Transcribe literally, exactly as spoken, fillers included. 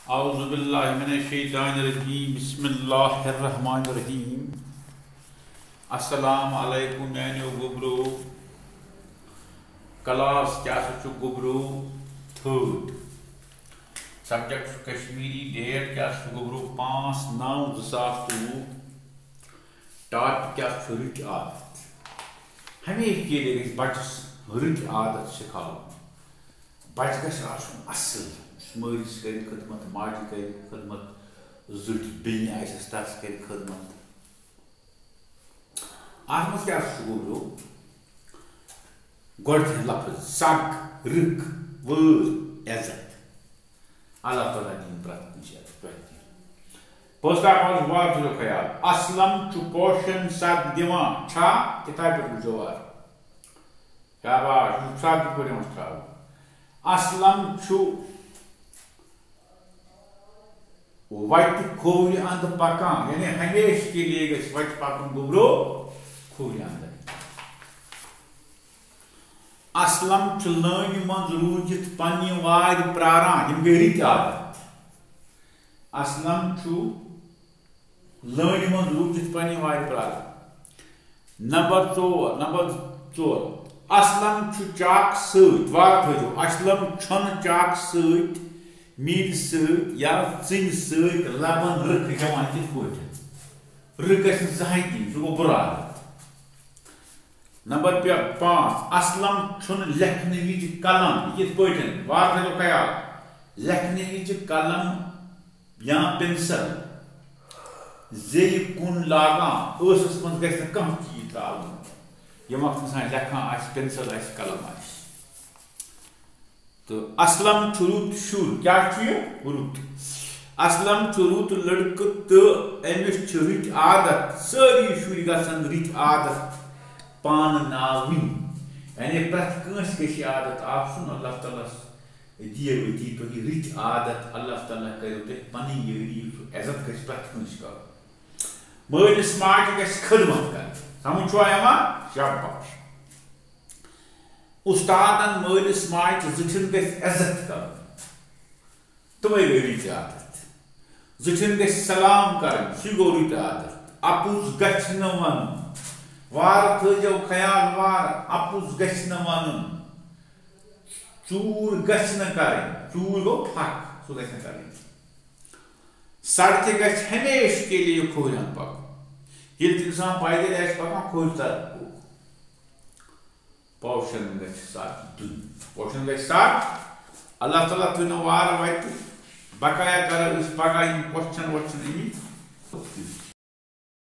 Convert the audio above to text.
اعوذ باللہ من الشیطان الرجیم، بسم اللہ الرحمن الرحیم۔ السلام علیکم میانیو گوبرو۔ کلاس کیا سا چھُ گوبرو؟ تھٲڈ۔ سبجیکٹ چھُ کشمیری۔ ڈیٹ کیا سا چھُ گوبرو؟ پانٛژھ نو زٕ ساس تہٕ وُہ۔ ٹاپک کیا سا چھُ؟ رٕتۍ عادت۔ ہمیشہِ کے لیے گژھِ بچس رٕتۍ عادت سکھاوُن۔ بچہٕ گژھِ آسُن اصل، مٲلِس کرِ خدمت، ماجہِ کرِ خدمت، زٕٹھ بیٚنہِ آسٮ۪س تس کرِ خدمت۔ اتھ منٛز کیٛاہ چھُ گوٚو؟ گۄڈٕنیتھ لفظ سگ، رٕکھ، وٲر، عزت۔ اللہ تعالیٰ دِیِن پرٛٮ۪تھ کٲنٛسہِ عزت، تۄہہِ تہِ۔ پوسٹ آف آل وار تھٲیِو خیال، اسلم چھُ پوشن سگ دِوان، چھا؟ کِتابہِ پٮ۪ٹھ وٕچھو آز۔ شاباش، یہِ چھُ سگ کِتھ پٲٹھۍ یِوان چھُ تھاونہٕ؟ اسلم چھُ وتہِ کھوورِ اندٕ پکان، یعنی ہمیشہِ کے لیے گژھِ وتہِ پکُن گوٚبرو کھوورِ اندٕ۔ اسلم چھُ لٲنہِ منٛز روٗدِتھ پننہِ وارِ پراران، یِم گٔے رٕتۍ عادت۔ اسلم چھُ لٲنہِ منٛز روٗدِتھ پننہِ وارِ پراران۔ نمبر ژور، نمبر ژور، اسلم چھُ چاکھ سۭتۍ، وارٕ تھٲیِو، اسلم چھُنہٕ چاکھ سۭتۍ، میٖلہِ سۭتۍ یا ژِنہِ سۭتۍ لبن رٕکھ ہٮ۪وان تِتھ پٲٹھۍ۔ رٕکھ گژھِ نہٕ زٕہٕنۍ دِنۍ، سُہ گوٚو بُرٕ عادت۔ نمبر پہ-، پانٛژھ، اسلم چھُنہٕ لیکھنہٕ وِزِ قلم، یِتھ پٲٹھۍ، وارٕ تھٲیِو خیال، لیکھنہٕ وِزِ قلم یا پنسل زیٚیہِ کُن لاگان، ٲسَس منٛز گژھِ نہٕ کانٛہہ چیٖز ترٛاوُن۔ ییٚمہِ وقتہٕ اِنسان لیکھان آسہِ، پنسل آسہِ، قلم آسہِ۔ تہٕ اسلم چھُ رُت شُر۔ کیٛاہ چھُ یہِ؟ رُت۔ اسلم چھُ رُت لڑکہٕ تہٕ أمِس چھِ رٕتۍ عادت۔ سٲری شُرۍ گژھن رٕتۍ عادت پانہٕ ناوٕنۍ۔ یعنی پرٛٮ۪تھ کٲنٛسہِ گژھِ یہِ عادت آسُن۔ اللہ تعالیٰ ہَس دِیو أتی تۄہہِ رٕتۍ عادت۔ اللہ تعالیٰ کٔرِو تۄہہِ پنٕنۍ یٲری، یُس عزت گژھِ پرٛٮ۪تھ کٲنٛسہِ کرُن۔ مٲلِس ماجہِ گژھِ خدمت کرٕنۍ۔ سمجھ چھُوا یِوان؟ شاباش۔ اُستادن، مٲلِس ماجہِ تہٕ زِٹھٮ۪ن گژھِ عزت کرُن۔ تِمے گٔے رٕتۍ عادت۔ زِٹھٮ۪ن گژھِ سلام کرٕنۍ، سُے گوٚو رٕتۍ عادت۔ اَپُز گژھِ نہٕ وَنُن۔ وارٕ تھٲیزیو خیال، وارٕ، اَپُز گژھِ نہٕ وَنُن۔ ژوٗر گژھِ نہٕ کرٕنۍ۔ ژوٗر گوٚو ٹھکھ، سُہ گژھِ نہٕ کرٕنۍ۔ سڑکہِ گژھِ ہمیشہِ کے لیے کھوورِ اندٕ پکُن۔ ییٚلہِ تہِ اِنسان پیدل آسہِ پکان، کھوورِ طرفہٕ۔ پوشن گژھِ سگ دیُن۔ پوشن گژھِ سگ۔ اللہ تعالیٰ تھٲینو وارٕ وتہِ۔ بقایا کرو أسۍ پگاہ یِم question وۄسچن أمِکۍ۔